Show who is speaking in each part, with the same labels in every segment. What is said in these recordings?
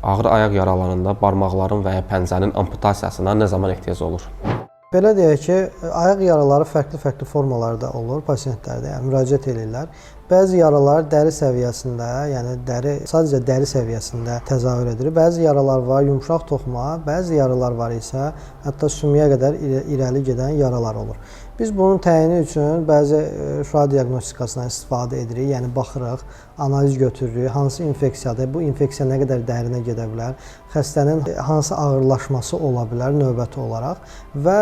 Speaker 1: Ağır ayaq yaralarında barmaqların və ya pəncənin amputasiyasına nə zaman ehtiyac olur?
Speaker 2: Belə deyək ki, ayaq yaraları fərqli-fərqli formalarda olur pasientlərdə, yəni müraciət eləyirlər. Bəzi yaralar dəri səviyyəsində, yəni dəri sadəcə dəri səviyyəsində təzahür edir. Bəzi yaralar var yumşaq toxuma, bəzi yaralar var isə hətta sümüyə qədər irəli gedən yaralar olur. Biz bunun təyini üçün bəzi şüa diaqnostikasından istifadə edirik, yəni baxırıq, analiz götürürük, hansı infeksiyadır, bu infeksiya nə qədər dərinə gedə bilər, xəstənin hansı ağırlaşması ola bilər növbəti olaraq və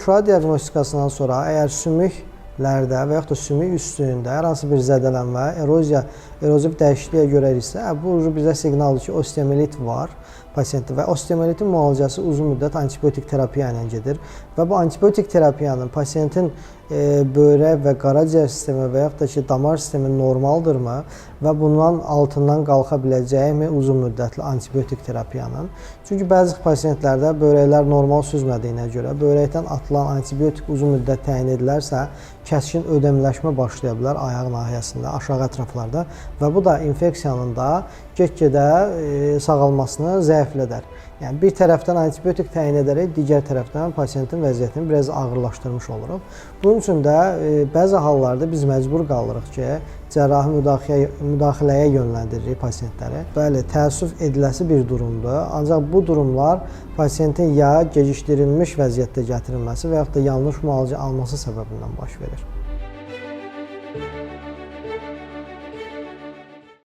Speaker 2: şüa diaqnostikasından sonra əgər sümüklərdə və yaxud da sümük üstündə hər hansı bir zədələnmə, eroziya, eroziv dəyişikliyə görəriksə, bu bizə siqnaldır ki, osteomiyelit var pasientdə və osteomielitin müalicəsi uzun müddət antibiotik terapiya ilə gedir və bu antibiotik terapiyanın pasientin böyrək və qaraciyər sistemi və yaxud da ki, damar sistemi normaldırmı və bundan altından qalxa biləcəyimi uzun müddətli antibiotik terapiyanın? Çünki bəzi pasientlərdə böyrəklər normal süzmədiyinə görə böyrəkdən atılan antibiotik uzun müddət təyin edilərsə, kəskin ödemləşmə başlaya bilər ayaq nahiyəsində, aşağı ətraflarda və bu da infeksiyanın da get-gedə sağalmasını zəiflədər. Yəni bir tərəfdən antibiotik təyin edərək, digər tərəfdən pasientin vəziyyətini biraz ağırlaşdırmış oluruq. Bunun üçün də bəzi hallarda biz məcbur qalırıq ki, cərrahi müdaxiləyə yönləndiririk pasientləri. Bəli, təəssüf ediləsi bir durumdur. Ancaq bu durumlar pasientin ya gecikdirilmiş vəziyyətdə gətirilməsi və yaxud da yanlış müalicə alması səbəbindən baş verir.